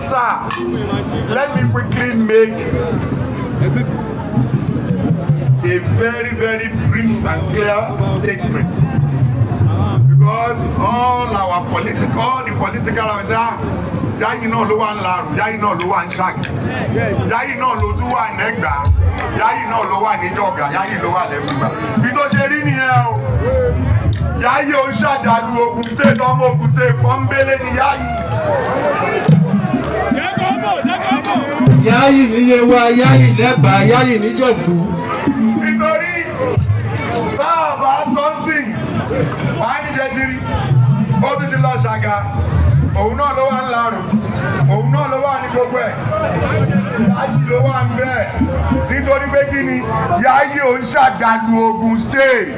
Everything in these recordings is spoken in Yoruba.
Sir, let me quickly make a very, very brief and clear statement, because all the political officers, Yayi náà ló wà n'Ílarò, Yayi náà ló wà ní Ṣàkì, Yayi náà ló tún wà n'Ẹ́gbá, Yayi náà ló wà níjọ̀gà, Yayi ló wà lẹ́gbùgbà. Bí tó ṣe rí nìyẹn o. Yayi ò ń ṣàdàlù Ogun State, ọmọ Ogun State pọ́nbélé ni Yayi. Yayi ní Yewa, Yayi lẹ́gbàá, Yayi níjẹ̀bú. Nítorí tá a bá sọ sí wàá níṣẹ́ ti rí, ó tún ti lọ Ṣàgà, òun náà ló wà n'Ílarò, òun náà ló wà ní gbogbo ẹ̀. Yayi ló wà ń bẹ́ẹ̀, nítorí pé kí ni? Yayi ò ń ṣàdàlù Ogun State,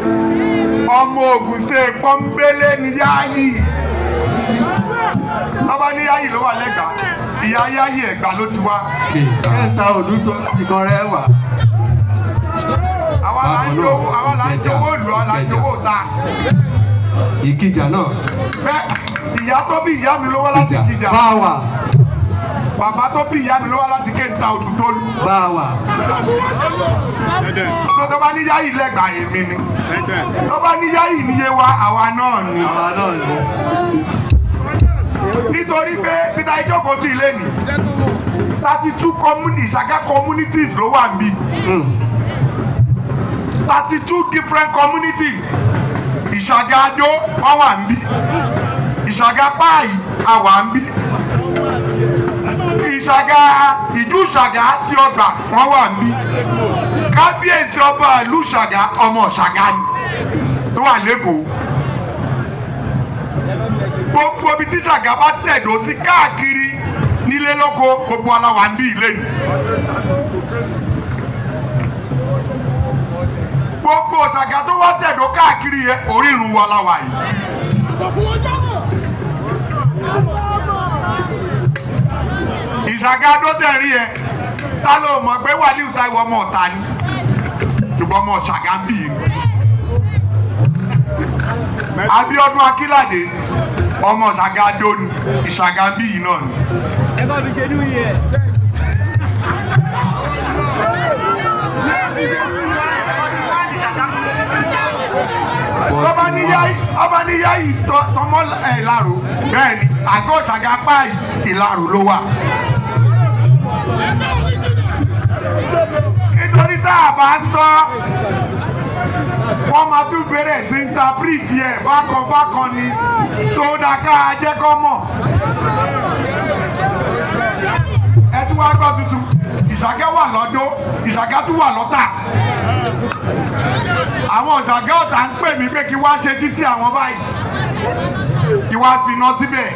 ọmọ Ogun State pọ́nbélé ni Yayi. Ọba ní Yayi ló wà lẹ́gbàá, ìyá Yayi, Ẹ̀gbá ló ti wá. Kẹta òdú tó ìkan rẹ wà. Àwa là ń jowó, àwa là ń jowó lù, àwa là ń jowó ta. Ìkìjà náà. Bẹ́ẹ̀, ìyá tó bí ìyá mi ló wá láti Ìkìjà. Báwa. Bàbá tó bí ìyá mi ló wá láti Kéńtà Òdùtólù. Báwa. Tó bá ní Yayi lẹ́gbàá, èmi ni. Tó bá ní Yayi níye wa, àwa náà ni. Àwa náà ni. Nítorí pé Peter ìjókòó bíi lẹ́nìí, 32 community, Ìṣàgá communities ló wà níbí, 32 different communities. Ìṣàgá Adó, wọ́n wà níbí. Ìṣàgá Páàyì, àwà níbí. Ìṣàgá ìjú, Ìṣàgá tí ọgbà, wọ́n wà níbí. Kábíyèsí ọba ìlú Ìṣàgá, ọmọ Ìṣàgá ni, tó wà lẹ́kọ̀ọ́. Gbogbo ibi tí Ìṣàgá bá tẹ̀dó sí káàkiri nílé lóko, gbogbo aláwa ń bí ilé ni. Gbogbo Ìṣàgá tó wá tẹ̀dó káàkiri yẹn, orírun wa láwa yìí. Ìṣàgá tó tẹ̀rí yẹn, ta ló mọ̀ pé Wàlíù Táíwò ọmọ ọ̀tá ni, ṣùgbọ́n ọmọ Ìṣàgá ń bì í. Abíọ́dún Akílàdé, ọmọ Ìṣàgá Adó ni, Ìṣàgá ń bì yìí náà ni. Ẹ bá fi ṣe new year. Ọba ní Yayi, ọba ní Yayi tọmọ ẹ Ìlarò, bẹ́ẹ̀ ni àgọ́ Ìṣàgá páàyì, Ìlarò ló wà. Nítorí tá a bá sọ, wọ́n máa tún bẹ̀rẹ̀ sí interpret ẹ̀ bákan bákan ni, tó dáa ká jẹ́ kọ́ mọ̀. Ẹ tún wá gbọ́ tuntun, Ìṣàgá wà lọ́dọ́, Ìṣàgá tún wà lọ́tà. Àwọn Ìṣàgá Ọ̀tà ń pè mí pé kí wá ṣe títí àwọn báyìí, kí wá finá síbẹ̀.